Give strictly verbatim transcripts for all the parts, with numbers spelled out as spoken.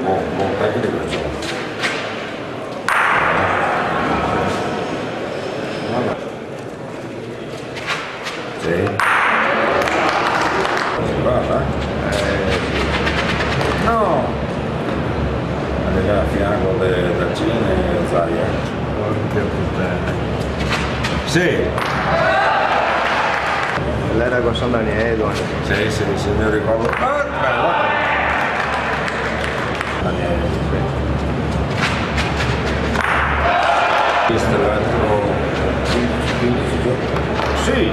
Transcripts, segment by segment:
Bon, bon tecnico, insoma. Vabbè. Sì. Varda, eh. Eh, sì. No! Ela xe a fianco de, del Cine e Zaia. Porca putana. Sì. L'era co San Daniele, eh. Sì, sì, sì, me ricordo. Ah, bela. Questo è l'altro. Sì. Sì.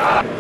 No.